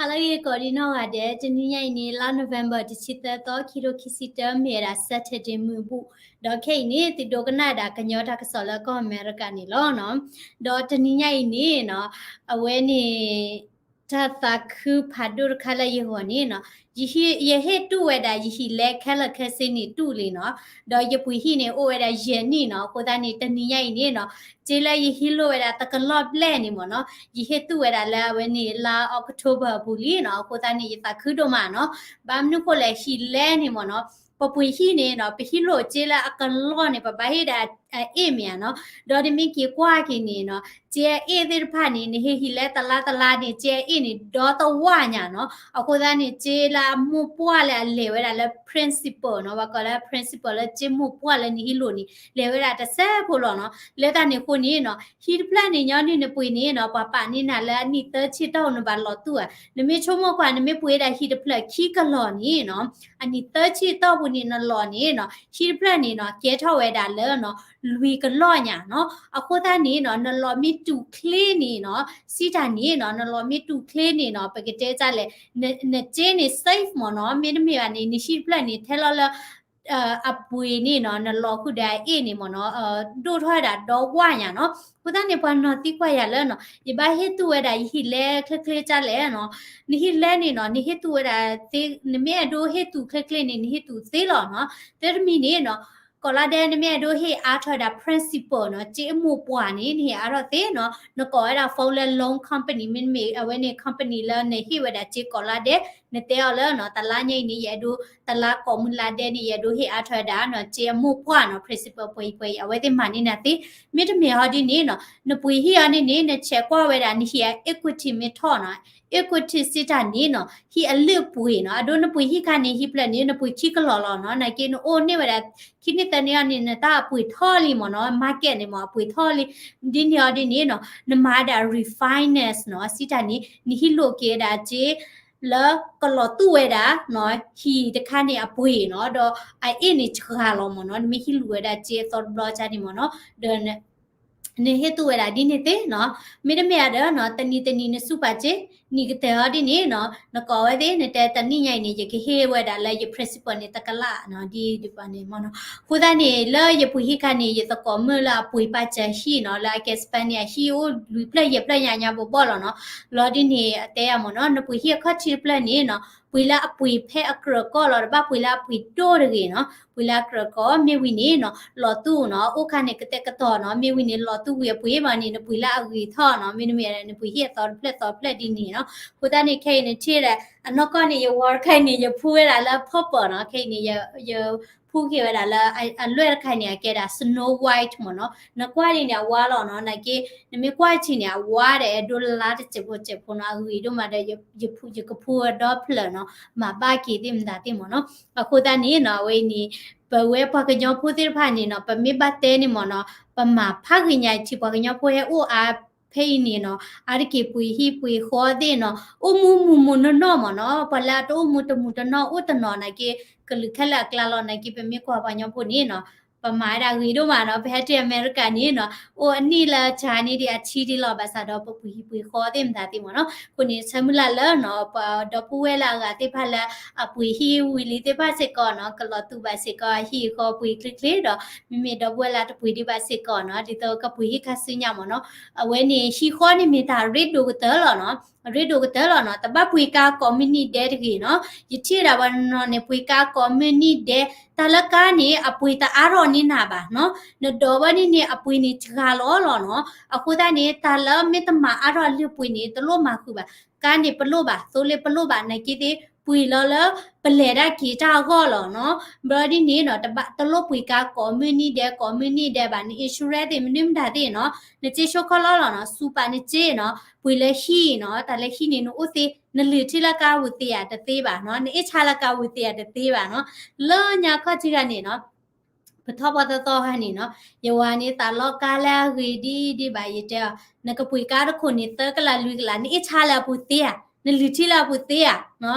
ဟါလၢအဂ့ၤကိးဒံနီၢ်ဂၤဒဲး, တနံၤညါအံၤန့ၣ် လါ November တဆံသၢသီ ခံထိခံဆံတၢ မ့ၢ်ဝဲဒၣ် Saturday မုၢ်ဘူၣ်, ဒီးခဲအံၤန့ၣ် သုဒိကနၣ်ဒၣ်ကညီတၢ်ကစီၣ်လၢကီၢ်အမဲရကၤန့ၣ်လီၤနီၤ. ဒီးတနံၤညါအံၤန့ၣ်နီၤ, အဝဲန့ၣ် တၢ်သးခုဖးဒိၣ်တခါလၢယဂီၢ်န့ၣ်နီၤ, ယဟ့ၣ်, ယဟ့ၣ်တူၢ်ဝဲဒၣ်ယဟံၣ်လဲခဲလၢာ်ခဲဆ့န့ၣ်တူၢ်လံနီၤ, ဒီးယပှ့ၤဟံၣ်န့ၣ်အိၣ်ဝဲဒၣ်ယဲၢ်နံၣ်နီၤ. အဃိသတးန့ၣ် တနံၤညါအံၤန့ၣ်နီၤ, စ့လၢယဟံးလိၢ်ဝဲဒၣ်တကလီၢ်ဘျဲၣ်န့ၣ်မ့ၢ်နီၤ, ယဟ့ၣ်တူၢ်ဝဲဒၣ်လၢအဝဲန့ၣ် လါ October အပူၤလံနီၤ. အဃိသတးန့ၣ် ယသးခုဒိၣ်မးနီၤ. ဘၣ်မနုၤဃိလဲၣ် ဟံၣ်လဲန့ၣ်မ့ၢ်နီၤ, ပပှ့ၤဟံၣ်န့ၣ်နီၤ, ပဟံးလိၢ်စ့လၢအကလီၢ်န့ၣ် ပဘၣ်ဟ့ၣ်ဒၣ်အအ့ၣ်မ့ၢ်ဧါနီၤ. ဒီးနမ့ၢ်က့ၤကွၢ်က့ၤန့ၣ်နီၤ, စ့အအ့ၣ်သ့ၣ်တဖၣ်န့ၣ် နဟ့ၣ်ဟံၣ်လဲတလါတလါန့ၣ် စ့အအ့ၣ်န့ၣ် ဒီတဝၢ်ညါနီၤ. အဃိသတးန့ၣ် စ့လၢအမိၢ်ပှၢ်လၢအလဲၤဝဲဒၣ်လၢ principal နီၤ, ပှၤကိးလၢ principal လၢစ့မိၢ်ပှၢ်လၢနဟံးလိၢ်န့ၣ် လဲၤဝဲဒၣ်တစဲးဖိလီၤနီၤ. လၢတၢ်န့ၣ်အဃိန့ၣ်နီၤ, ဟံၣ်တဖျၢၣ်န့ၣ် ညီနုၢ်နပှ့ၤန့ၣ်နီၤ, ပှၤပာ်န့ၢ်နၤလၢအနံၣ်သၢဆံတီၢ် နဘၣ်လီၤတူၢ်ဧါ. နမ့ၢ်ဆိကမိၣ်ကွၢ် နမ့ၢ်ပှ့ၤဒၣ်ဟံၣ်တဖျၢၣ်ခံကလီၢ်န့ၣ်နီၤ, အနံၣ်သၢဆံတီၢ်ပူၤန့ၣ် နလီၤန့ၣ်နီၤ, ဟံၣ်တဖျၢၣ်န့ၣ်နီၤ, ကဲထီၣ်ဝဲဒၣ်လၢနီၤ, လွံၢ်ကလီၢ်ညါနီၤ. အဃိသတးန့ၣ်နီၤ, နလီၤမ့ၢ်တုၤချ့န့ၣ်နီၤ, စံးတၢ်န့ၣ်နီၤ, နလီၤမ့ၢ်တုၤချ့န့ၣ်နီၤ, ပကတဲတၢ်လဲၣ်, နစ့န့ၣ် safe မ့ၢ်နီၤ. မ့တမ့ၢ်ဘၣ်န့ၣ် နဟံၣ်တဖျၢၣ်န့ၣ် ထဲလီၤလၢ အပှ့ၤန့ၣ်နီၤ, နလီၤဃုာ်ဒီးအအ့ၣ်န့ၣ်မ့ၢ်နီၤ, ဒိၣ်ထီၣ်ဝဲဒၣ်ဒီဝၢ်ညါနီၤ. အဃိသတးန့ၣ် ပှၤနီၤသံကွၢ်ယၤလၢနီၤ, ယဘၣ်ဟ့ၣ်တူၢ်ဝဲဒၣ်ယဟံၣ်လဲချ့ချ့တၢ်လဲၣ်နီၤ. နဟံၣ်လဲန့ၣ်နီၤ, နဟ့ၣ်တူၢ်ဝဲဒၣ်သ့, နမ့ၢ်အဲၣ်ဒိးဟ့ၣ်တူၢ်ချ့ချ့န့ၣ် နဟ့ၣ်တူၢ်သ့လီၤနီၤ. သၢတမံၤန့ၣ်နီၤ, ကိးလါဒဲ နမ့ၢ်အဲၣ်ဒိးဟ့ၣ်အါထီၣ်ဝဲဒၣ် principal နီၤ, စ့အမိၢ်ပှၢ်န့ၣ် နဟ့ၣ်အါထီၣ်သ့နီၤ. နကိးဝဲဒၣ် phone လၢ loan company မ့တမ့ၢ် အဝဲန့ၣ် company လၢနဟ့ၣ်ဝဲဒၣ်စ့ကိးလါဒဲ, နတဲအီၤလၢနီၤ, တလါညါအံၤန့ၣ် ယအဲၣ်ဒိး တလါကိးမုၢ်လါဒဲန့ၣ် ယအဲၣ်ဒိးဟ့ၣ်အါထီၣ်ဝဲဒၣ်နီၤ, စ့အမိၢ်ပှၢ်နီၤ, principal ပှဲၤအံၤပှဲၤအံၤ အဝဲသ့ၣ်မၤန့ၢ်နၤသ့. မ့တမ့ၢ်ဟီဒ်န့ၣ်နီၤ, နပှ့ၤဟံၣ်အီၤန့ၣ်န့ၣ် နဆဲးကွၢ်ဝဲဒၣ် နဟံၣ်အ equity မ့ၢ်ထီၣ်နီၤ. equity စံးတၢ်န့ၣ်နီၤ, ဟံၣ်အလုၢ်အပှ့ၤနီၤ. အဒိ နပှ့ၤဟံၣ်ခါန့ၣ် ဟံၣ်ဖျၢၣ်န့ၣ် နပှ့ၤခံကလီၢ်လီၤနီၤ. နာ်က့ နအိၣ်န့ၢ်ဝဲဒၣ် ခံနံၣ်သၢနံၣ်အီၤန့ၣ် နတၢ်အပှ့ၤထီၣ်လံမ့ၢ်နီၤ, market န့ၣ်မ့ၢ် အပှ့ၤထီၣ်လံ. ဒ်န့ၣ်အီၤဒ်န့ၣ်နီၤ, နမၤဒၣ် refinance နီၤ, စံးတၢ်န့ၣ် နဟံးလိာ်က့ၤဒၣ်စ့ လၢကလီၤတူၢ်ဝဲဒၣ်နီၤ, ဟံၣ်တခါန့ၣ်အပှ့ၤနီၤ, ဒီးအအ့ၣ်န့ၣ်စှၤလီၤမ့ၢ်နီၤ, နမ့ၢ်ဟံးလိာ်ဝဲဒၣ်စ့အသီတဘျီကါန့ၣ်မ့ၢ်နီၤ, ဒီး နဟ့ၣ်တူၢ်ဝဲဒၣ်ဒ်န့ၣ်သ့နီၤ. မ့တမ့ၢ်ဧါဒီးနီၤ, တနံၤတနံၤနစူးပာ်စ့, နံၤကတၢၢ်အီၤဒ်န့ၣ်နီၤ, နကိးဝဲသ့ၣ် နတဲတနံၣ်ညါအံၤန့ၣ် ယကဟ့ၣ်ဝဲဒၣ်လၢယ principal န့ၣ် တကလးနီၤ, ဒ်ဒ်ပှၤန့ၣ်မ့ၢ်နီၤ. အဃိသတးန့ၣ် လၢယပှ့ၤဟံၣ်ခါန့ၣ် ယသကိးမုၢ်လၢအပှ့ၤပာ်စၢၤဟံၣ်နီၤ, လၢအကဲစပဲန့ၣ် အဟံၣ်အိၣ်လွံၢ်ဖျၢၣ်ယဲၢ်ဖျၢၣ်ညါညါဘီဘီလီၤနီၤ. လီၤဒ်န့ၣ် အတဲယၤမ့ၢ်နီၤ, နပှ့ၤဟံၣ်အခီၣ်ထံးတဖျၢၣ်န့ၣ်နီၤ, ပှ့ၤလၢအပှ့ၤဖဲအကြၢးကီၢ်လီၤ, တဘၣ်ပှ့ၤလၢအပှ့ၤဒိၣ်တဂ့ၤနီၤ. ပှ့ၤလၢအကြၢးကီၢ် မ့ၢ်ဝံၤန့ၣ်နီၤ, လီၤတူၢ်နီၤ, အိၣ်ခါန့ၣ်ကတဲာ်ကတီၤနီၤ, မ့ၢ်ဝံၤန့ၣ် လီၤတူၢ်ဝံၤအပှ့ၤမ့ၢ်န့ၣ် နပှ့ၤလၢအဂ့ၤထီၣ်နီၤ, မ့တမ့ၢ်န့ၣ် နပှ့ၤဟံၣ်အသီတဖျၢၣ်သီတဖျၢၣ်ဒ်န့ၣ်နီၤ. အဃိသတးန့ၣ် ခဲအံၤနထံၣ်ဒီး အနီၢ်ကီၢ်န့ၣ် ယဝါတခါအံၤန့ၣ် ယဖှူဝဲဒၣ်လၢ purple နီၤ, ခဲအံၤန့ၣ် ယ ယဖှူက့ၤဝဲဒၣ်လၢအလွဲၢ်တခါအံၤန့ၣ် အကဲဒၣ် Snow White မ့ၢ်နီၤ. နကွၢ်ဒ်န့ၣ် အဝါလီၤနီၤ, နာ်က့ နမ့ၢ်ကွၢ်ထံၣ်န့ၣ် အဝါဒီး အဲၣ်ဒိးလါတစဲးဖိစဲးဖိနီၤ, အဂ့ၤဒိၣ်မးဒီး ယဖှူယကဖှူဝဲဒီဖျၢၣ်နီၤ, မၤဘၣ်က့ၤသ့ၣ်မတၤသ့ၣ်မ့ၢ်နီၤ. အဃိသတးန့ၣ်နီၤ, အဝဲအံၤန့ၣ် ပဝဲပှၤကညီဖိသ့ၣ်တဖၣ်န့ၣ်နီၤ, ပမ့ၢ်ဘၣ်တဲန့ၣ်မ့ၢ်နီၤ, ပမၤဖးဂ့ၤညါထံ ပှၤကညီဖိဟဲအိၣ်အါဖဲအံၤန့ၣ်နီၤ, အါတက့ၢ်ပှ့ၤဟံၣ်ပှ့ၤဃီသ့ၣ်နီၤ, အိၣ်မူမူမူနီၢ်နီၢ်မ့ၢ်နီၤ, ပှၤလၢအတအိၣ်မူတမူတနီၢ်အိၣ်တနီၤနာ်က့, ကလုာ်ခဲလၢာ်အကျါလီၤနာ်က့, ပမ့ၢ်ကွၢ်ပှၤကညီဖိန့ၣ်နီၤ, ပမၤဝဲဒၣ်ဂ့ၤဒိၣ်မးနီၤ, ပဟဲတုၤအမဲရကၤန့ၣ်နီၤ, အိၣ်အနံၣ်လၢဆါန့ၢ်ဒံးအထံဒံးလီၤ, ဘၣ်ဆၣ်ဒီးပပှ့ၤဟံၣ်ပှ့ၤဃီသ့ၣ်မတၤသ့ၣ်မ့ၢ်နီၤ. အဃိန့ၣ် ဆၢမုၢ်လၢ်လၢနီၤ, ပဒီပုၢ်ဝဲၢ်လၢအဂၤသ့ၣ်တဖၣ်လၢအပှ့ၤဟံၣ်ဝံၤလံသ့ၣ်တဖၣ်စ့ၢ်ကီးနီၤ, ကလီၤတူာ်ဘၣ်စ့ၢ်ကီး ဟံၣ်ဃီပှ့ၤချ့ချ့ဒီး, မ့မ့ၢ်ဒီပုၢ်ဝဲၢ်လၢတပှ့ၤဒံးဘၣ်စ့ၢ်ကီးနီၤ, ဒ်သိးကပှ့ၤဟံၣ်ခါဆူညါမ့ၢ်နီၤ. အဝဲန့ၣ် ဟံၣ်ဃီန့ၣ်မ့ၢ်တၢ်ရ့ဒိၣ်ကတၢၢ်လီၤနီၤ, ရ့ဒိၣ်ကတၢၢ်လီၤနီၤ, တဘၣ်ပှ့ၤကါကိးမုၢ်နံၤဒဲးတဂ့ၤနီၤ. ယထံၣ်ဒၣ်ပှၤနီၤန့ၣ် ပှ့ၤကါကိးမုၢ်နံၤဒဲး, တၢ်လၢကါန့ၣ် အပှ့ၤတအါထီၣ်န့ၢ်နၤဘၣ်နီၤ. နဒိးဘၣ်န့ၣ်န့ၣ် အပှ့ၤန့ၣ်စှၤလီၤလီၤနီၤ. အဃိသတးန့ၣ် တၢ်လၢမ့ၢ်တမၤအါထီၣ်အလုၢ်အပှ့ၤန့ၣ် တလိၣ်မၤဃုာ်ဘၣ်. ကါန့ၣ်ပလိၣ်ဘၣ်, သိလ့ၣ်ပလိၣ်ဘၣ်, နာ်က့သ့ၣ် ပှ့ၤလီၤလၢပလဲၤတၢ်က့ၤတၢ်အဂီၢ်လီၤနီၤ. ဘျီဒ်န့ၣ်နီၤ, တဘၣ်တလိၣ်ပှ့ၤကါကိးမုၢ်နံၤဒဲး ကိးမုၢ်နံၤဒဲးဘၣ်, န insurance သ့ၣ်မနုၤမတၤသ့ၣ်နီၤ, နစ့ဆိခီလီၤလီၤနီၤ, စူးပာ်နစ့နီၤ, ပှ့ၤလၢဟံၣ်နီၤ, တၢ်လၢဟံၣ်န့ၣ်နအိၣ်သ့, နလုၢ်ထံလၢကါဝံၤသ့ဧါတသ့ဘၣ်နီၤ, နအ့ၣ်ဆါလၢကါဝံၤသ့ဧါတသ့ဘၣ်နီၤ. လၢညါခီၣ်ထံးဂၤန့ၣ်နီၤ ပထီၣ်ပှၤသီသီခါန့ၣ်နီၤ, ယဝၤန့ၣ် သးလီကါလၢအဂ့ၤဒ်ဒ်ဘၣ် ယတဲအီၤ, နကပှ့ၤကါတခိၣ်န့ၣ် သၢကလးလွံၢ်ကလး နအ့ၣ်ဆါလၢအပူၤသ့ဧါ, နလုၢ်ထံလၢအပူၤသ့ဧါ,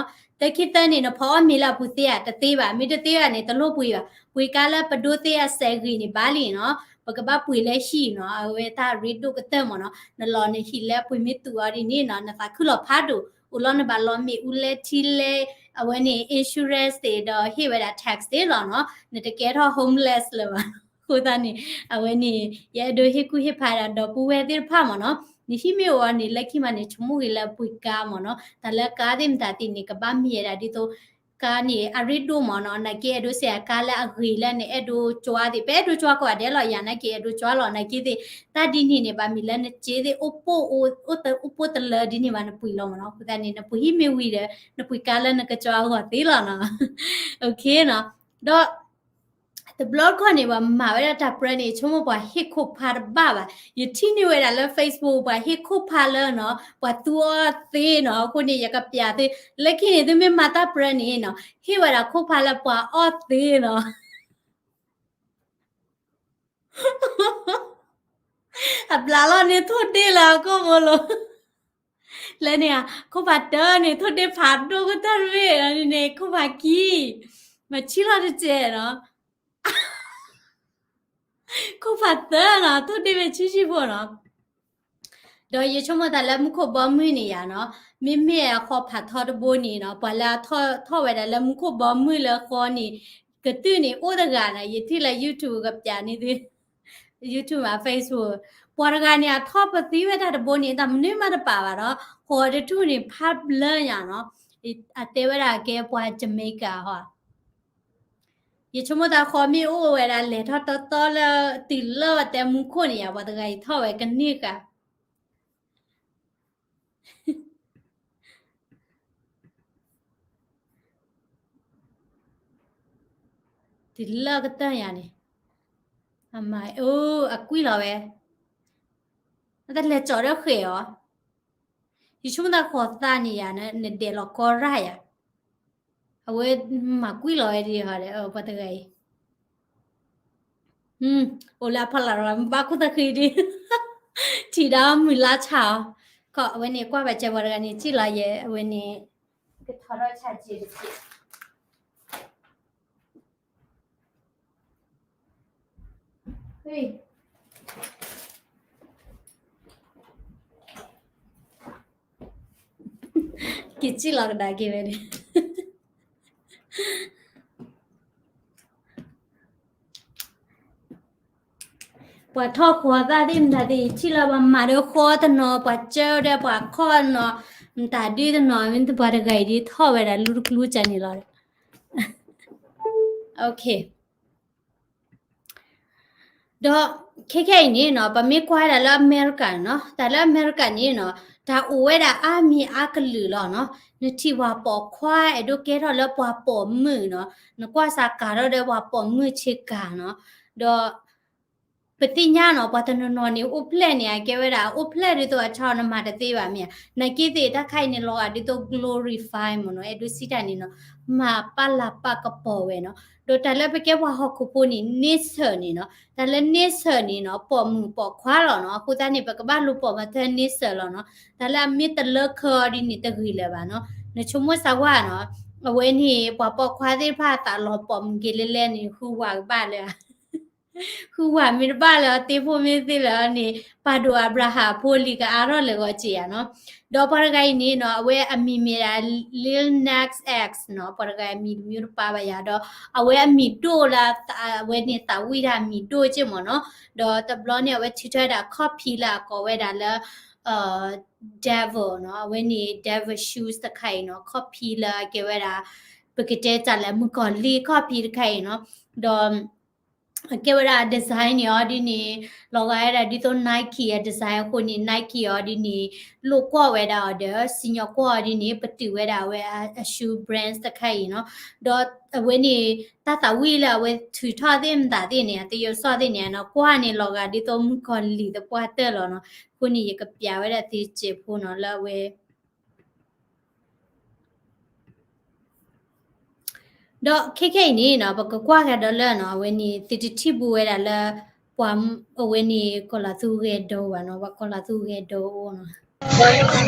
တခံသၢန့ၣ် နဖီအီၣ်မ့ၤလၢအပူၤသ့ဧါ, တသ့ဘၣ်. မ့ၢ်တသ့ဘၣ်န့ၣ် တလိၣ်ပှ့ၤဘၣ်. ပှ့ၤကါလၢပဒိးသ့အစဲးဂ့ၤန့ၣ်ဘၣ်လံနီၤ, ပကဘၣ်ပှ့ၤလၢဟံၣ်နီၤ, အဝဲတၢ်ရ့ဒိၣ်ကတၢၢ်မ့ၢ်နီၤ, နလီၤနဟံၣ်လၢပှ့ၤမ့ၢ်သူၣ်အီၤဒ်န့ၣ်နီၤ, နသးခုလီၤဖးဒိၣ် အိၣ်လီၤနဘၣ်လီၤမ့ၣ်အူလဲထံလဲ အဝဲန့ၣ် insurance သ့ၣ်ဒီးဟ့ၣ်ဝဲဒၣ် tax သ့ၣ်လီၤနီၤ, နတကဲထီၣ် homeless လၢၤဘၣ်. အဃိသတးန့ၣ် အဝဲန့ၣ် ယအဲၣ်ဒိးဟ့ၣ်ကူၣ်ဟ့ၣ်ဖးဒၣ်ဒီပုၢ်ဝဲၢ်သ့ၣ်တဖၣ်မ့ၢ်နီၤ, နဟံၣ်မ့ၢ်အိၣ်အီၤန့ၣ် လၢခံမးန့ၣ် ဆိကမိၣ်ဂ့ၤလၢအပှ့ၤကါမ့ၢ်နီၤ, တၢ်လၢကါသ့ၣ်မတၤသ့ၣ်န့ၣ် ကဘၣ်မ့ၢ်ဝဲဒၣ်ဒ်သိး ကါန့ၣ် အရ့ဒိၣ်မ့ၢ်နီၤ, နာ်က့အဲၣ်ဒိးစဲးအကါလၢအဂ့ၤလၢနအဲၣ်ဒိးကွၢ်သ့ၣ်, ပအဲၣ်ဒိးကွၢ်ကိးဂၤဒဲးလီၤ, ယၤနာ်က့အဲၣ်ဒိးကွၢ်လီၤ, နာ်က့သ့ၣ် တၢ်ဒ်န့ၣ်န့ၣ် ဘၣ်မ့ၢ်လၢနစ့သ့ၣ် အိၣ်ပိၢ်အိၣ်တ အိၣ်ပိၢ်တလၢဒ်န့ၣ်ဘၣ် နပှ့ၤလီၤမ့ၢ်နီၤ, အဃိသတးန့ၣ် နပှ့ၤဟံၣ်မ့ၢ်ဝံၤဒီး နပှ့ၤကါလၢနကကွၢ်အဂီၢ်သ့လီၤနီၤ. OK နီၤ, ဒီး တဘျီတခီၣ်န့ၣ် ပှၤမၤဝဲဒၣ်တၢ်ပြၢန့ၣ် ဆိကမိၣ်ပှၤဟ့ၣ်ခိၣ်ဖးတဘၣ်ဘၣ်. ယထံၣ်န့ၢ်ဝဲဒၣ်လၢ Facebook ပှၤဟ့ၣ်ခိၣ်ဖးလၢနီၤ ပှၤသူအီၣ်သ့နီၤ, အဃိန့ၣ် ယကပျးသု, လၢခံန့ၣ် သုမ့ၢ်မၤတၢ်ပြၢန့ၣ်နီၤ ဟ့ၣ်ဝဲဒၣ်ခိၣ်ဖးလၢပှၤအီၣ်သ့နီၤ. အဘျးလီၤန့ၣ်ထိၣ်ဒ့ၣ်လၢအကိာ်ဘိလိၤ လဲန့ၣ်ဧါ, ခိၣ်ဖးတၢန့ၣ် ထိၣ်ဒ့ၣ်ဖးဒိၣ်ကတၢၢ်တဘ့ၣ်န့ၣ် ခိၣ်ဖးခံ, မၤဆံၣ်လီၤတစဲးနီၤ, ခိၣ်ဖးသၢနီၤ ထိၣ်ဒ့ၣ်ဝဲဆံးဆံးဖိနီၤ. ဒီးယဆိကမိၣ်သးလၢမူခိၣ်ဘီမုၢ်န့ၣ်ယၤနီၤ, မ့မ့ၢ်အဃီဖးထီတဘိန့ၣ်နီၤ ပှၤလၢအထီၣ်ဝဲဒၣ်လၢမူခိၣ်ဘီမုၢ်လၢဃီန့ၣ် ကတုၢ်န့ၣ်အိၣ်တဂၤနီၤ, ယထံၣ်လၢ YouTube ကပျးန့ၢ်သု YouTube မး Facebook, ပှၤတဂၤန့ၣ် အထီၣ်ပသံဝဲဒၣ်တဘိန့ၣ် တၢ်မနုၤမးတပာ်ဘၣ်ဒီး ဃီတထူၣ်န့ၣ် ဖးဘျၢညါနီၤ, အတဲဝဲဒၣ်ကဲပှၤ Jamaica ဟီ, ယဆိကမိၣ်သးဃီမ့ၢ်အိၣ်ဝဲဒၣ်လဲၤထီၣ်တီတီလၢ တုၤလၢဝဲတဲမူခိၣ်န့ၣ်ယၤ ပှၤတဂၤအံၤထီၣ်ဝဲကန့ၢ်ဃာ် တုၤလၢကတၢၢ်ယၤန့ၣ်, အမၤအိၣ်အကွံာ်လီၤဝဲ, အတလဲၤကၠီၤဒီးဃဲၤအီၤ, ယဆိကမိၣ်သးဃီသးန့ၣ်ယၤ နဒဲးလီၤကီရၣ်ယၤ, အဝဲမၤကွံာ်လီၤဝဲဒ်ဟီဒီး ပှၤတဂၤအံၤ အိၣ်လၢအဖီလာ်လီၤ မ့ၢ်ဘၣ်ခိၣ်သးဃံဒ် ထံၣ်ဒၣ်မုၢ်လါဆါအီၤ, ခီအဝဲန့ၣ်ကွၢ်ဘၣ်စဲပှၤတဂၤန့ၣ် စံၣ်လီၤယဲ အဝဲန့ၣ် ကထီထီၣ်ဆါက့တက့ၢ် က့ၤစံၣ်လီၤကဒါက့ၤဝဲန့ၣ် ပှၤထီၣ်ဃီသၣ်သ့ၣ်မတၤသ့ၣ် ယထံၣ်လၢပှၤမၤဒီးဃီတနီၤ ပှၤကၢဒီးပှၤခီၣ်နီၤ မတၤဒုတနီၤ မ့ၢ်ပှၤတဂၤအံၤဒ်ထီၣ်ဝဲဒၣ်လူတကျူကန့ၣ်လီၤ. OK ဒီးခဲခဲအံၤန့ၣ်နီၤ ပမ့ၢ်ကွၢ်ဒၣ်လၢအမဲရကၤနီၤ တၢ်လၢအမဲရကၤန့ၣ်နီၤ တၢ်အိၣ်ဝဲဒၣ်အါမံၤအါကလုာ်လီၤနီၤ နထံၣ်ပှၤပိာ်ခွါအဲၣ်ဒိးကဲထီၣ်လၢပှၤပိာ်မုၣ်နီၤ နကွၢ်စးကၤထီၣ်ဒီးပှၤပိာ်မုၣ်ဆ့ကၤနီၤ ဒီး ပသ့ၣ်ညါနီၤ ပှၤတနီၤနီၤန့ၣ် အိၣ်ဖျဲၣ်န့ၣ် အကဲဝဲဒၣ် အိၣ်ဖျဲၣ်ဒ်သိးအဆီနမၤတသ့ဘၣ်မ့ၢ်ဧါ နာ်က့သ့ၣ်တၢ်ခါအံၤန့ၣ် လီၤဂာ်ဒ်သိး glorify မ့ၢ်နီၤ အဲၣ်ဒိးစံးတၢ်န့ၣ်နီၤ မၤပာ်လၤပာ်ကပီၤဝဲနီၤ ဒီးတၢ်လၢပကဲပှၤဟီၣ်ခိၣ်ဖိန့ၣ် န့ဆၢၣ်န့ၣ်နီၤ တၢ်လၢန့ဆၢၣ်န့ၣ်နီၤ ပိာ်မုၣ်ပိာ်ခွါလီၤနီၤ အဃိသတးန့ၣ် ပကဘၣ်လူၤပိာ်မၤထွဲန့ဆၢၣ်လီၤနီၤ တၢ်လၢအမ့ၢ်တလၢခဲအီၤဒ်န့ၣ် တဂ့ၤလၢၤဘၣ်နီၤ နဆိကမိၣ်စၢ်ဝါနီၤ အဝဲန့ၣ် ပှၤပိာ်ခွါသ့ၣ်တဖၣ်သးလီၤပိာ်မုၣ်က့ၤလဲလဲန့ၣ် ဃုဝၤကဘၣ်လၢ ဃုဝၤမ့ၢ်တဘၣ်လၢၤ သ့ဖိမ့ၢ်သ့လၢၤန့ၣ် ပၢ်ဒိၣ်အၤဘြၤဟၣ်အဖိလံၤကအါထီၣ်လၢာ်ဂီၤစ့ၢ်ဧါနီၤ ဒီးပှၤတဂၤအံၤန့ၣ်နီၤ အဝဲအမံၤမ့ၢ်ဒၣ် Lil Nas X နီၤ ပှၤတဂၤအမံၤတမံၤတပာ်ဘၣ်ယၤဒီး အဝဲအမံၤဒိၣ်လၢ အဝဲန့ၣ်သးဝံၣ်တၢ်အမံၤဒိၣ်က့ၢ်မ့ၢ်နီၤ ဒီးတဘျီန့ၣ် အဝဲထုးထီၣ်ဝဲဒၣ် copy လၢအကိးဝဲဒၣ်လၢ Devil နီၤ အဝဲန့ၣ် Devil shoes တခါအံၤနီၤ copy လၢအကဲဝဲဒၣ် ပကတဲတၢ်လၢမုၣ်ကီၤလံၢ် copy တခါအံၤနီၤ ဒီး အကဲဝဲဒၣ် design န့ၣ်အီၤဒ်န့ၣ် လီၤဂာ်ဝဲဒၣ်ဒ်သိး Nike အ design အဃိန့ၣ် Nike အီၤဒ်န့ၣ် လိၣ်ကွီၢ်ဝဲဒၣ်အီၤဒီး စံၣ်ညီၣ်ကွီၢ်အီၤဒ်န့ၣ် ပတုာ်ဝဲဒၣ်ဝဲအ shoe brands တခါအံၤနီၤ ဒီးအဝဲန့ၣ် တၢ်သးဝံၣ်လၢအဝဲထုးထီၣ်သ့ၣ်မတၤသ့ၣ်န့ၣ် အသယိၣ်စီၣ်သ့ၣ်န့ၣ်နီၤ ကွၢ်န့ၣ်လီၤဂာ်ဒ်သိးမုၣ်ကီၤလံၢ်သပှၢ်တၢၢ်လီၤနီၤ အဃိန့ၣ် ယကပျးဝဲဒၣ်သ့စဲးဖိနီၤ လၢအဝဲ ဒီးခဲခဲအံၤန့ၣ်နီၤ ပကကွၢ်ကဒီးလၢနီၤ အဝဲန့ၣ် သုတထံၣ်ဘူးဝဲဒၣ်လၢ ပှၤ အဝဲန့ၣ် ကီၤလၤသူဂဲၤဒိဘၣ်နီၤ ပှၤကီၤလၤသူဂဲၤဒိအိၣ်နီၤ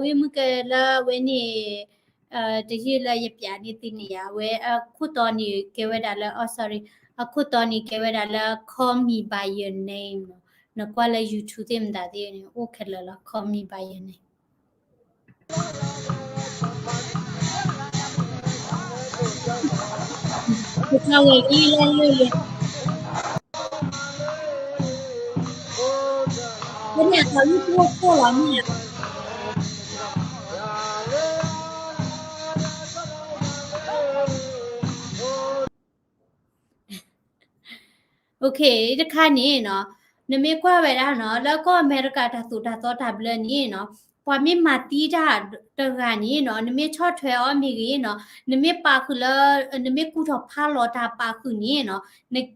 ဝံၤမုၢ်ကလၢဝဲန့ၣ် တယုၢ်လၢယပျးန့ၢ်သုန့ၣ်ယါ အဝဲအခိၣ်တီန့ၣ်ကဲဝဲဒၣ်လၢ အ sorry အခိၣ်တီန့ၣ်ကဲဝဲဒၣ်လၢ Call Me By Your Name နီၤ. နကွၢ်လၢ YouTube သ့ၣ်မတၤသ့ၣ်န့ၣ် အိၣ်ခဲလၢာ်လီၤ Call Me By Your Name. ကဝဲၤလံလၢလၢလၢ ဖဲန့ၣ်အသးဝံၣ်တအိၣ်ခိၣ်လီၤမ့ၢ်ဧါ. Okay တခါန့ၣ်နီၤ နမ့ၢ်ကွၢ်ဝဲဒၣ်နီၤ လၢကီၢ်အမဲရကၤတၢ်သိၣ်တၢ်သီတၢ်ဘျၢန့ၣ်နီၤ ပှၤမ့ၢ်မၤသံတၢ်တဂၤန့ၣ်နီၤ နမ့ၢ်ဆီၣ်ထွဲအီၤမ့ၢ်ဂ့ၤနီၤ နမ့ၢ်ပာ်ဃုာ်လၢ နမ့ၢ်ကူၣ်ထီၣ်ဖးလီၤတၢ်ပာ်ဃုာ်န့ၣ်နီၤ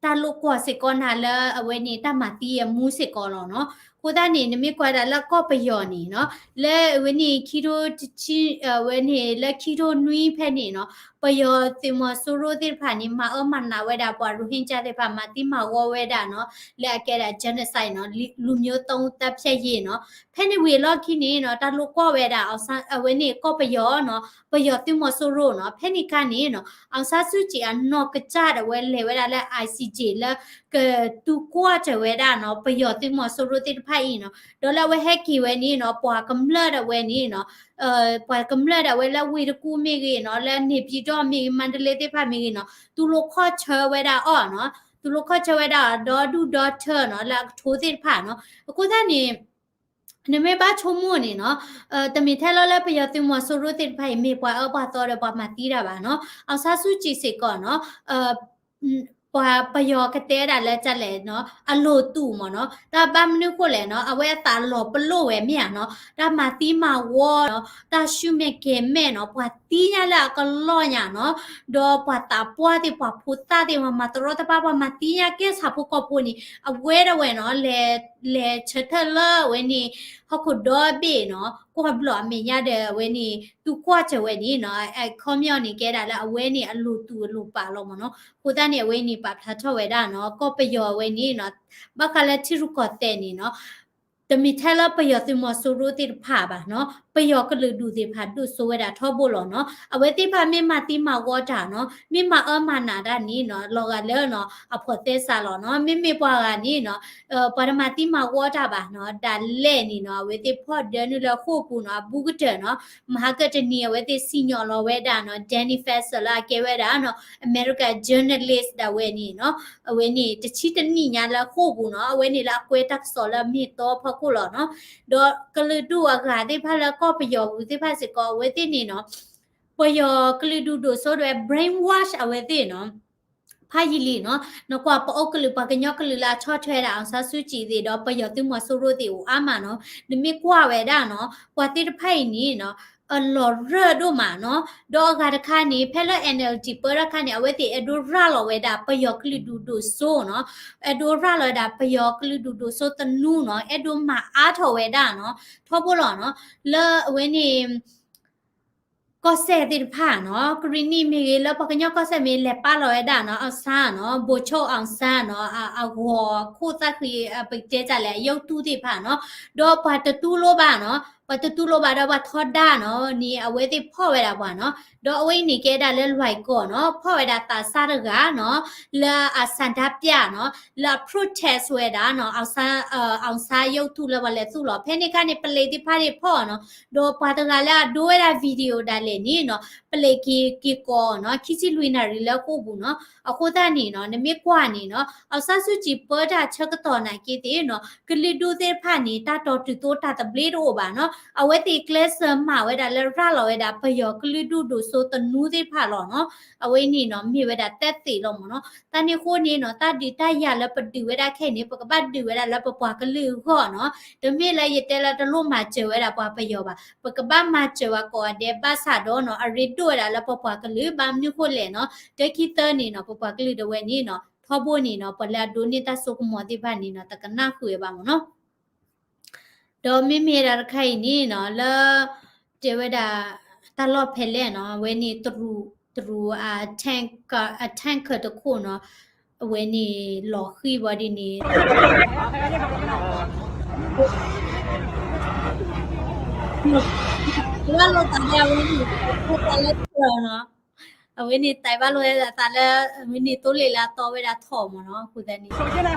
တၢ်လိာ်ကွီၢ်စ့ၢ်ကီးနၤလၢအဝဲန့ၣ် တၢ်မၤသံအမူစ့ၢ်ကီးလီၤနီၤ. အဃိသတးန့ၣ် နမ့ၢ်ကွၢ်ဒၣ်လၢကီၢ်ပယီၤန့ၣ်နီၤ လၢအဝဲန့ၣ် ခံထိတဆံ အဝဲန့ၣ်လၢခံထိနွံဖဲန့ၣ်နီၤ ပယီၤသုးမီၤစိရိၤသ့ၣ်တဖၣ်န့ၣ် မၤအၢမၤနးဝဲဒၣ်ပှၤရိဟ့ကၠၢ်သ့ၣ်တဖၣ် မၤသံမၤဝီဝဲဒၣ်နီၤ လၢအကဲဒၣ် genocide နီၤ လူမျိုးတုံးသတ်ဖြတ်ရေးနီၤ. ဖဲန့ၣ်ဝံၤအလီၢ်ခံန့ၣ်နီၤ တၢ်လိာ်ကွီၢ်ဝဲဒၣ် အဝဲန့ၣ်ကီၢ်ပယီၤနီၤ ပယီၤသုးမီၤစိရိၤနီၤ ဖဲန့ၣ်ခါန့ၣ်နီၤ အောင်ဆန်းစုကြည် အနီၢ်ကစၢ်ဒၣ်ဝဲလဲၤဝဲဒၣ်လၢ ICJ လၢကသူကွၢ်စၢၤဝဲဒၣ်နီၤ ပယီၤသုးမီၤစိရိၤသ့ၣ်တဖၣ်အံၤနီၤ ဒီးလၢအဝဲဟဲက့ၤဝဲန့ၣ်နီၤ ပှၤကမျၢၢ်ဒၣ်ဝဲန့ၣ်နီၤ ပှၤကမျၢၢ်ဒၣ်ဝဲလၢဝ့ၢ်တကူၣ်မ့ၢ်ဂ့ၤနီၤ လၢနေပြည်တော်မ့ၢ်ဂ့ၤ မန္တလေးသ့ၣ်တဖၣ်မ့ၢ်ဂ့ၤနီၤ သူတို့ခီၣ်ဆၢဝဲဒၣ်အီၤနီၤ သူတို့ခီၣ်ဆၢဝဲဒၣ်အီၤ ဒီဒူၣ်ဒီထၢနီၤ လၢအကထိသ့ၣ်တဖၣ်နီၤ. အဃိသတးန့ၣ် နမ့ၢ်ဘၣ်ဆိကမိၣ်န့ၣ်နီၤ တမ့ၢ်ထဲလၢလၢပယီၤသုးမီၤစိရိၤသ့ၣ်တဖၣ်အံၤ မ့ၢ်ပှၤအၢပှၤသီဒီးပှၤမၤသံတၢ်ဘၣ်နီၤ အောင်ဆန်းစုကြည်စ့ၢ်ကီးနီၤ ပှၤပယီၤကတဲဒၣ်လၢတၢ်လဲၣ်နီၤ အလိုတူမ့ၢ်နီၤ တၢ်ဘၣ်မနုၤဃိလဲၣ်နီၤ အဝဲအသးလီၤပလိာ်ဝဲမ့ၢ်ဧါနီၤ တၢ်မၤသံမၤဝီနီၤ တၢ်ဆူၣ်မဲာ်ကဲၤမဲာ်နီၤ ပှၤသံညါလၢအကလီၢ်ညါနီၤ ဒီးပှၤသးပှၢ်သ့ၣ် ပှၤဖိသၣ်သ့ၣ် ပှၤမၤတရီတပါ ပှၤမၤသံညါကဲဆၣ်ဖိကီၢ်ဖိန့ၣ် အဝဲဒၣ်ဝဲနီၤ လဲၤဆၢထၢၣ်လၢအဝဲန့ၣ် ဟီၣ်ခိၣ်ဒီဘ့ၣ်နီၤ ကွၢ်ဘျီၣ်အမဲာ်ညါဒီးအဝဲန့ၣ် သူကွၢ်စၢၤဝဲန့ၣ်နီၤ အခီပညီန့ၣ် ကဲဒၣ်လၢအဝဲန့ၣ်အလိၤတူာ်အလိၤပာ်လီၤမ့ၢ်နီၤ. အဃိသတးန့ၣ် အဝဲန့ၣ်ပာ်ဖျါထီၣ်ဝဲဒၣ်နီၤ ကီၢ်ပယီၤအဝဲန့ၣ်နီၤ ဘၣ်ဃးလၢထံရူၢ်ကီၢ်သဲးန့ၣ်နီၤ တမ့ၢ်ထဲလၢပယီၤသုးမီၤစိရိၤသ့ၣ်တဖၣ်ဘၣ်နီၤ ပယီၤကလုာ်ဒူၣ်သ့ၣ်တဖၣ်ဒိၣ်စိဝဲဒၣ်ထီဘိလီၤနီၤ. အဝဲသ့ၣ်တဖၣ်မ့ၢ်မၤသံမၤဝီတၢ်နီၤ မ့ၢ်မၤအၢမၤနးတၢ်န့ၣ်နီၤ လီၤဂာ်လၢနီၤ အဖိးသဲစးလီၤနီၤ. မ့မ့ၢ်ပှၤဂၤန့ၣ်နီၤ ပှၤတမၤသံမၤဝီတၢ်ဘၣ်နီၤ ဒၣ်လဲာ်န့ၣ်နီၤ အဝဲသ့ၣ်ဖီၣ်ဒၢနုာ်လၢဃိာ်ပူၤနီၤ အဘူးကတၢၢ်နီၤ မဟါကတနံၤ အဝဲသ့ၣ်စံၣ်ညီၣ်လီၤဝဲဒၣ်နီၤ Danny Fenster လၢအကဲဝဲဒၣ်နီၤ American journalist ဒၣ်ဝဲန့ၣ်နီၤ အဝဲန့ၣ်တဆံတနံၣ်ညါလၢဃိာ်ပူၤနီၤ အဝဲန့ၣ်လၢအကွဲတၢ်ကစီၣ်လၢအမ့ၢ်တီဖီခိၣ်လီၤနီၤ. ဒီးကလုာ်ဒူၣ်အဂၤသ့ၣ်တဖၣ်လၢကီၢ်ပယီၤပူၤသ့ၣ်တဖၣ်စ့ၢ်ကီး အဝဲသ့ၣ်န့ၣ်နီၤ ပယီၤကလုာ်ဒူၣ်ဒိၣ်စိဒီး brainwash အဝဲသ့ၣ်နီၤ ဖးယံာ်လံနီၤ နကွၢ်ပအိၣ်ကလုာ် ပှၤကညီကလုာ်လၢအဆီၣ်ထွဲဒၣ် အောင်ဆန်းစုကြည် သ့ၣ်ဒီး ပယီၤသုးမီၤစိရိၤသ့ၣ်အိၣ်အါမးနီၤ. နမ့ၢ်ကွၢ်ဝဲဒၣ်နီၤ ပှၤသ့ၣ်တဖၣ်အံၤန့ၣ်နီၤ အလီၤရၢၢ်ဒိၣ်မးနီၤ. ဒီးအဂၤတခါန့ၣ် ဖဲလၢ NLD ပၢတၢ်ခါန့ၣ် အဝဲသ့ၣ်အဲၣ်ဒိးရၤလီၤဝဲဒၣ် ပယီၤကလုာ်ဒူၣ်ဒိၣ်စိနီၤ အဲၣ်ဒိးရၤလီၤဝဲဒၣ် ပယီၤကလုာ်ဒူၣ်ဒိၣ်စိသနူနီၤ အဲၣ်ဒိးမၤအါထီၣ်ဝဲဒၣ်နီၤ ထီဘိလီၤနီၤ. လၢအဝဲန့ၣ် ကီၢ်စဲၣ်သ့ၣ်တဖၣ်နီၤ ကရံၣ်နံၣ်မ့ၢ်ဂ့ၤ လၢပှၤကညီကီၢ်စဲၣ်မ့ၢ်လဲၤပာ်လီၤဝဲဒၣ်နီၤ အောင်ဆန်းနီၤ ဗိုလ်ချုပ်အောင်ဆန်းနီၤ အဂီၤခိၣ်သၣ်ဃံ ပတဲတၢ်လဲၣ် အယုၢ်တူၢ်သ့ၣ်တဖၣ်နီၤ ဒီးပှၤတတူၢ်လိာ်ဘၣ်နီၤ ပှၤတတူၢ်လိာ်ဘၣ်ဒီးပှၤထီဒါနီၤ န့ၣ် အဝဲသ့ၣ်ဖီၣ်ဝဲဒၣ်ပှၤနီၤ ဒီးအဝဲအံၤန့ၣ်ကဲဒၣ်လၢ လွိုင်ကော်နီၤ ဖီၣ်ဝဲဒၣ်သးစၢ်တဂၤနီၤ လၢအဆန္ဒပြနီၤ လၢအ protest ဝဲဒၣ်နီၤ အောင်ဆန်း အောင်ဆန်းရုပ်တုလၢပှၤလဲၤသူၣ်လီၤ ဖဲန့ၣ်ခါန့ၣ် ပလံၤသ့ၣ်တဖၣ်န့ၣ်ဖီၣ်နီၤ ဒီးပှၤတဂၤလၢအဒိဝဲဒၣ် video ဒၣ်လဲာ်န့ၣ်နီၤ ပလံၤက့ၤက့ၤကိးနီၤ ခံဆံလွံၢ်နၣ်ရံၣ်လၢဃိာ်ပူၤနီၤ အဃိသတးန့ၣ်နီၤ နမ့ၢ်ကွၢ်န့ၣ်နီၤ အောင်ဆန်းစုကြည်ပၢတၢ်ဆၢကတီၢ်နာ်က့သ့ၣ်နီၤ ကလုာ်ဒူၣ်သ့ၣ်တဖၣ်န့ၣ် တၢ်တီၤတုၤသိတၢ်သဘျ့တအိၣ်ဘၣ်နီၤ အဝဲသ့ၣ်ကျဲးစၢးမၤဝဲဒၣ်လၢရၤလီၤဝဲဒၣ် ပယီၤကလုာ်ဒူၣ်ဒိၣ်စိသနူသ့ၣ်တဖၣ်လီၤနီၤ အဝဲန့ၣ်နီၤ မ့ၢ်ဝဲဒၣ်တၢ်သ့ၣ်လီၤမ့ၢ်နီၤ တၢ်န့ၣ်အဃိန့ၣ်နီၤ တၢ်ဒုးတၢ်ယၤလၢပဒုးဝဲဒၣ်ခဲအံၤန့ၣ် ပကဘၣ်ဒုးဝဲဒၣ်လၢပပှၤကလုာ်အဂီၢ်နီၤ တမ့ၢ်လၢယတဲလၢတလိၣ်မၤစၢၤဝဲဒၣ်ပှၤပယီၤဘၣ် ပကဘၣ်မၤစၢၤဝဲကိးဂၤဒဲး ဘၣ်ဆၣ်ဒီးနီၤ အရ့ဒိၣ်ဝဲဒၣ်လၢပပှၤကလုာ် ဘၣ်မနုၤဃိလဲၣ်နီၤ တၢ်ခံသၢန့ၣ်နီၤ ပပှၤကလုာ်ဒၣ်ဝဲန့ၣ်နီၤ ထီဘိန့ၣ်နီၤ ပှၤလၢအဒိးန့ၢ်တၢ်စိကမီၤသ့ၣ်တဖၣ်န့ၣ်နီၤ တကနၣ်ဃုာ်ဝဲဘၣ်မ့ၢ်နီၤ ဒီးမ့မ့ၢ်ဒၣ်တခါအံၤန့ၣ်နီၤ လၢ တဲဝဲဒၣ် တၢ်လီၢ်ဖဲလဲၣ်နီၤ အဝဲန့ၣ်တရူး တရူး အ tanker တခိၣ်နီၤ အဝဲန့ၣ်လီၤဃံၤဘၣ်ဒ်န့ၣ် ဘၣ်လိာ်သးလၢအဝဲန့ၣ် အဝဲန့ၣ် တၢ်ဘၣ်လိာ်သးလၢ အဝဲန့ၣ်သိလ့ၣ်လၢအတီဝဲဒၣ်ထီၣ်မ့ၢ်နီၤ အဃိသတးန့ၣ်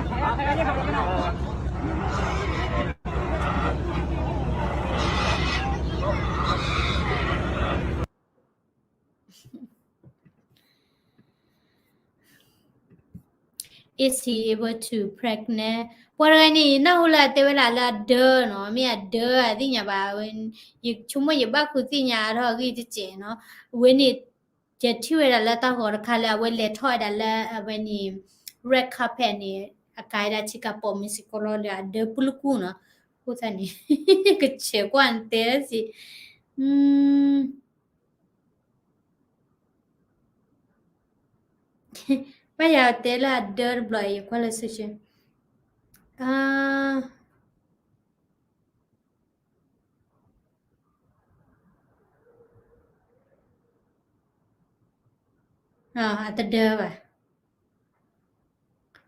Is he able to pregnant? ပှၤတဂၤန့ၣ် နၢ်ဟူလၢအတဲဝဲဒၣ်လၢအဒၢနီၤ, မ့ၢ်အဒၢအသ့ၣ်ညါဘၣ်, ယဆိကမိၣ်ယဘၣ်ဃုသ့ၣ်ညါအါထီၣ်အဂ့ၢ်တစဲးနီၤ, အဝဲန့ၣ် ယထံၣ်ဝဲဒၣ်လၢတၢ်ဂီၤတခါလၢအဝဲလဲၤထီၣ်ဝဲဒၣ်လၢအဝဲန့ၣ် red carpet န့ၣ် အကါဝဲဒၣ်ထံကပီၤမ့ၢ်စ့ၢ်ကီးလီၤလၢအဒၢပူၤလၢကူနီၤ, အဃိသတးန့ၣ် ကဆဲးကွၢ်နတဲလၢစ့ၢ် ဘၣ်ယၤတဲလၢအဒၢတဘျီအံၤ ယကွၢ်လၢ social အတဒၢဘၣ်.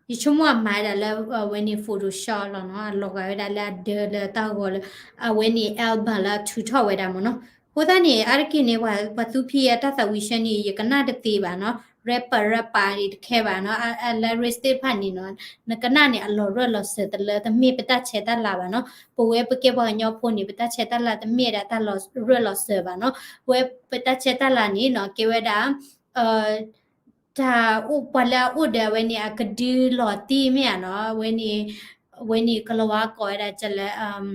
ယဆိကမိၣ်အမၤဝဲဒၣ်လၢအဝဲန့ၣ် Photoshop လီၤနီၤ, အလီၤဂာ်ဝဲဒၣ်လၢအဒၢလၢတၢ်ဂီၤလၢ အဝဲန့ၣ် album လၢအထုးထီၣ်ဝဲဒၣ်မ့ၢ်နီၤ. အဃိသတးန့ၣ် အါတက့ၢ်န့ၣ် ပှၤသူဖံအတၢ်သးဝံၤဆၢန့ၣ် ယကနၣ်တသ့ဘၣ်နီၤ, rapper rapper န့ၣ်တခဲဘၣ်နီၤ, အ lyrics သ့ၣ်တဖၣ်န့ၣ်နီၤ, နကနၣ်န့ၣ် အလီၤရၢၢ်လီၤစၢၤတလၢ တမ့ၢ်ပတၢ်ဆဲးတၢ်လၤဘၣ်နီၤ. ပဝဲပကဲပှၤကညီဖိန့ၣ် ပတၢ်ဆဲးတၢ်လၤတမ့ၢ်ဒၣ်တၢ်လီၤရၢၢ်လီၤစၢၤဘၣ်နီၤ. ပဝဲပတၢ်ဆဲးတၢ်လၤန့ၣ်နီၤ ကဲဝဲဒၣ် တၢ်အိၣ်ပှၤလၢအအိၣ်ဒီးအဝဲန့ၣ် အကဒုလီၤတံၢ်မ့ၢ်ဧါနီၤ, အဝဲန့ၣ် အဝဲန့ၣ် ကလၤဝါကိးဝဲဒၣ်လၢ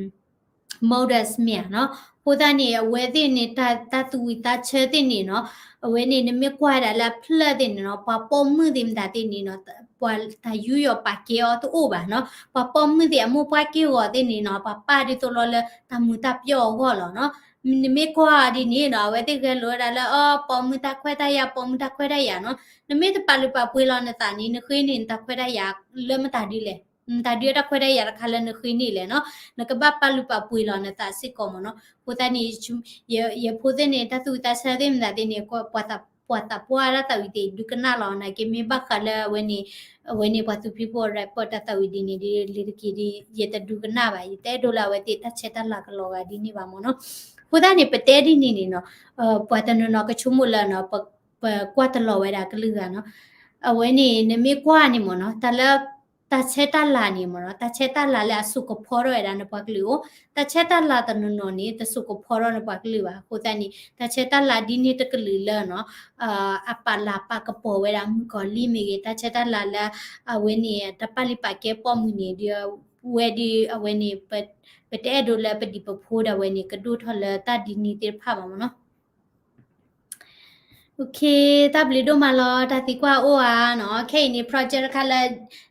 models မ့ၢ်ဧါနီၤ. အဃိသတးန့ၣ် အဝဲသ့ၣ်န့ၣ် တၢ်သူၣ်ဝံၣ်သးဆၢသ့ၣ်န့ၣ်နီၤ, အဝဲန့ၣ် နမ့ၢ်ကွၢ်ဝဲဒၣ်လၢအဖျၢၣ်သ့ၣ်န့ၣ်နီၤ, ပှၤပိာ်မုၣ်သ့ၣ်မတၤသ့ၣ်န့ၣ်နီၤ, ပှၤတၢ်ယူးယီၣ်ပာ်ကဲအီၤတအိၣ်ဘၣ်နီၤ. ပှၤပိာ်မုၣ်သ့ၣ်အမိၢ်ပှၢ်က့ၢ်ဂီၤသ့ၣ်န့ၣ်နီၤ, ပှၤပာ်ဒ်သိးလီၤလၢတၢ်မူၤတၢ်ပျီၢ်အဂီၢ်လီၤနီၤ. နမ့ၢ်ကွၢ်ဒ်န့ၣ်နီၤ, အဝဲသ့ၣ်ဂဲၤလိာ်ဝဲဒၣ်လၢ အီ ပိာ်မုၣ်တၢ်ခွဲးတၢ်ယာ် ပိာ်မုၣ်တၢ်ခွဲးတၢ်ယာ်နီၤ. နမ့ၢ်တပာ်လုၢ်ပာ်ပှ့ၤလီၤနသးန့ၣ် နဃ့န့ၢ်နတၢ်ခွဲးတၢ်ယာ် လၢမတၤဒုလဲၣ်. မတၤဒုအတၢ်ခွဲးတၢ်ယာ်တခါလၢနဃ့န့ၢ်လဲၣ်နီၤ. နကဘၣ်ပာ်လုၢ်ပာ်ပှ့ၤလီၤနသးစ့ၢ်ကီးမ့ၢ်နီၤ. အဃိသတးန့ၣ် ယဖိသ့ၣ်န့ၣ် တၢ်သူၣ်ဝံၣ်သးဆၢသ့ၣ်မတၤသ့ၣ်န့ၣ် ပှၤသးပှၢ်တၢ်သးဝံၤသ့ၣ် ဒုးကနၣ်လီၤ နာ်က့မ့ၢ်ဘၣ်ဃးလၢအဝဲန့ၣ် အဝဲန့ၣ်ပှၤသူဖံဖိ rapper တၢ်သးဝံၤဒ်န့ၣ်ဒ်လံတက့ၢ်ဒ် ယတဒုးကနၣ်ဘၣ်, ယတအဲၣ်ဒိးလၢအဝဲသ့ၣ်တၢ်ဆဲးတၢ်လၤကလီၤဂာ်ဒ်န့ၣ်ဘၣ်မ့ၢ်နီၤ. အဃိသတးန့ၣ် ပတဲဒ်န့ၣ်န့ၣ်နီၤ, ပှၤတနီၤနီၤကဆိကမိၣ်လၢ ပကွၢ်တလီၤဝဲဒၣ်ကလုာ်ဂၤနီၤ. အဝဲန့ၣ် နမ့ၢ်ကွၢ်န့ၣ်မ့ၢ်နီၤ, တၢ်လၢ တၢ်ဆဲးတၢ်လၤန့ၣ်မ့ၢ်နီၤ, တၢ်ဆဲးတၢ်လၤလၢအစိာ်ကဖီထီၣ်ဝဲဒၣ်နပှၤကလုာ်အိၣ်, တၢ်ဆဲးတၢ်လၤတနီၤနီၤန့ၣ် တစိာ်ကဖီထီၣ်နပှၤကလုာ်ဘၣ်. အဃိသတးန့ၣ် တၢ်ဆဲးတၢ်လၤဒ်န့ၣ်တကလုာ်လၢနီၤ အပာ်လၤပာ်ကပီၤဝဲဒၣ်မုၣ်ကီၤလံၢ်မ့ၢ်ဂ့ၤ, တၢ်ဆဲးတၢ်လၤလၢ အဝဲန့ၣ် တၢ်ပာ်လုၢ်ပာ်ကဲပိာ်မုၣ်န့ၣ် ဒ်ဝဲဒ်အဝဲန့ၣ် ပတအဲၣ်ဒိးလၢပဒံးပဖိဒၣ်ဝဲန့ၣ် ကဒိၣ်ထီၣ်လၢတၢ်ဒ်န့ၣ်သ့ၣ်တဖၣ်ဘၣ်မ့ၢ်နီၤ. တၢ်ဘျုးဒိၣ်မးလီၤ တၢ်သံကွၢ်အိၣ်ဧါနီၤ. ခဲအံၤန့ၣ် project တခါလၢ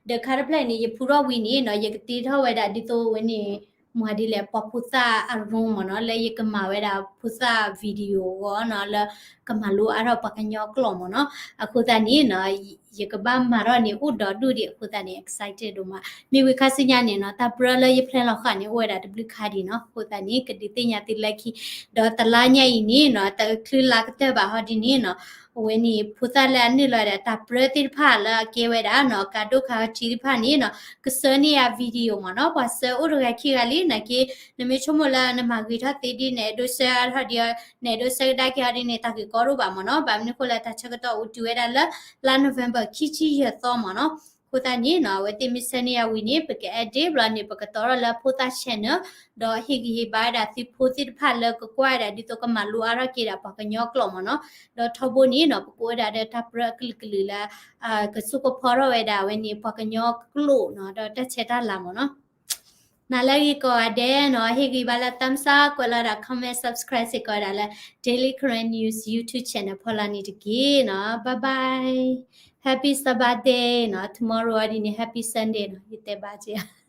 ဒီးခါတဖျၢၣ်န့ၣ် ယဖုထီၣ်ဝံၤန့ၣ်နီၤ ယကတ့ထီၣ်ဝဲဒၣ်ဒ်သိးဝဲန့ၣ် မ့ၢ်ဒ်လဲၣ် ပှၤဖိသၣ်အ room မ့ၢ်နီၤ လၢယကမၤဝဲဒၣ်ဖိသၣ် video အဂီၢ်နီၤ လၢကမၤလိအါထီၣ်ပှၤကညီကျိာ်မ့ၢ်နီၤ. အဃိသတးန့ၣ်နီၤ ယကဘၣ်မၤထီၣ်န့ၣ် အိၣ်ဒီးဒူၣ်ဒံးအဃိသတးန့ၣ် excited ဒိၣ်မး. မ့ၢ်ဝံၤခါဆူညါန့ၣ်နီၤ တၢ်ပြၢလၢယ plan လီၤဃာ်န့ၣ် အိၣ်ဝဲဒၣ်တဘျုးခါဒံးနီၤ. အဃိသတးန့ၣ် ကဒုးသ့ၣ်ညါသုလၢခံ ဒီးတလါညါအံၤန့ၣ်နီၤ တချုးလါကတၢၢ်ဘၣ်ဟီဒ်န့ၣ်နီၤ အဝဲန့ၣ် ဖိသၣ်လၢအနုာ်လီၤဝဲဒၣ်တၢ်ပြၢသ့ၣ်တဖၣ်လၢအကဲဝဲဒၣ်နီၤ ကးဒိၣ်ခါထံးသ့ၣ်တဖၣ်န့ၣ်နီၤ ကဆှၢန့ၢ်ယၤ video မ့ၢ်နီၤ. ပှၤဆှၢအိၣ်တဂၤခံဂၤလံ နာ်က့ နမ့ၢ်ဆိကမိၣ်လၢနမၤဂ့ၤထီၣ်သ့ဒ် နအဲၣ်ဒိးဆှၢအါထီၣ်ဒ် နအဲၣ်ဒိးဆှၢကဒါက့ၤအီၤဒ်န့ၣ် တၢ်ဂ့ၢ်ကီဒိၣ်ဘၣ်မ့ၢ်နီၤ. ဘၣ်မနုၤအဃိလၢတၢ်ဆၢကတီၢ်အိၣ်တုၤဝဲဒၣ်လၢ လါ November ခံဆံယဲၢ်သီမ့ၢ်နီၤ. အဃိသတးန့ၣ်နီၤ အဝဲသ့ၣ်မ့ၢ်ဆှၢန့ၢ်ယၤဝံၤန့ၣ် ပက edit ဘျီန့ၣ် ပကတီၤထီၣ်လၢဖိသၣ် channel ဒီးဟ့ၣ်ဂံၢ်ဟ့ၣ်ဘါဝဲဒၣ်သုဖိသ့ၣ်တဖၣ်လၢကကွၢ်ဝဲဒၣ်ဒ်သိးကမၤလိအါထီၣ်က့ၤဒၣ်ပှၤကညီကျိာ်မ့ၢ်နီၤ. ဒီးထီဘိန့ၣ်နီၤ ပကအိၣ်ဝဲဒၣ်ဒီးတၢ်ပြၢအကလုာ်ကလုာ်လၢ ကစိာ်ကဖီထီၣ်ဝဲဒၣ်အဝဲန့ၣ် ပှၤကညီကျိာ်နီၤ ဒီးတၢ်ဆဲးတၢ်လၤမ့ၢ်နီၤ. နၤလၢအဂ့ၤကိးဂၤဒဲးနီၤ ဟ့ၣ်ဂံၢ်ဘါလၢ thumbs up ကွဲးလီၤဒၣ် comment subscribe စ့ၢ်ကီးဝဲဒၣ်လၢ Daily Karen News YouTube channel ဖီလာ်န့ၣ်တက့ၢ်နီၤ. Bye bye. Happy Sabbath day နီၤ. Tomorrow အီၤဒ်န့ၣ် Happy Sunday နီၤ ယတဲဘၣ်က့ၤ